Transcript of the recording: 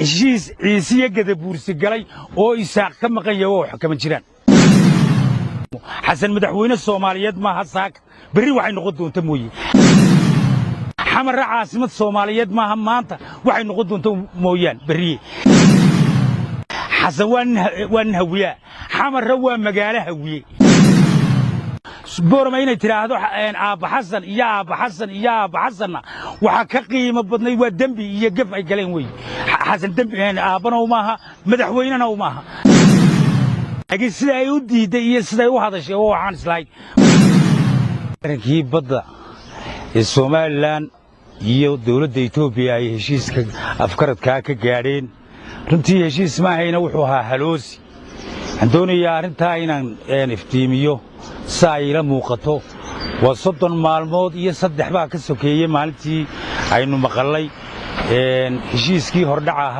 Heshiis Ciisiyo Gadabuursi galay oo Isaaq ka maqan yahay oo wax kama jiraan. Xasan madaxweyne Soomaaliyeed maaha saaka, berri waxay noqon doonta mooye. Xamarra caasimad Soomaaliyeed maaha maanta, waxay noqon doonta mooyaan berriye. Xasan waa nin Hawiyaa, Xamarra waa magaalo Hawiye. Boorama inay tidhaahdo aabba Xasan iyo aabba Xasan iyo aabba Xasanna waxaa ka qiimo badnay waa dembi iyo gef ay galeen weeye. Xasan dembi aabbana umaaha, madaxweynena umaaha, laakiin sida ay u diidday iyo siday u hadashay oo waxaan islahayn. Arrinkii badda ee Somaliland iyo dowladda Etoobiya ay heshiiska afkaradkaa ka gaadheen, runtii heshiis maahayna, wuxuu ahaa haloosi. Waxaan doonayaa arrintaa inaan iftiimiyo si ay ila muuqato. Waa 30 maalmood iyo 3 baa ka sokeeyey maalintii aynu maqallay heshiiskii hordhaca ahaa.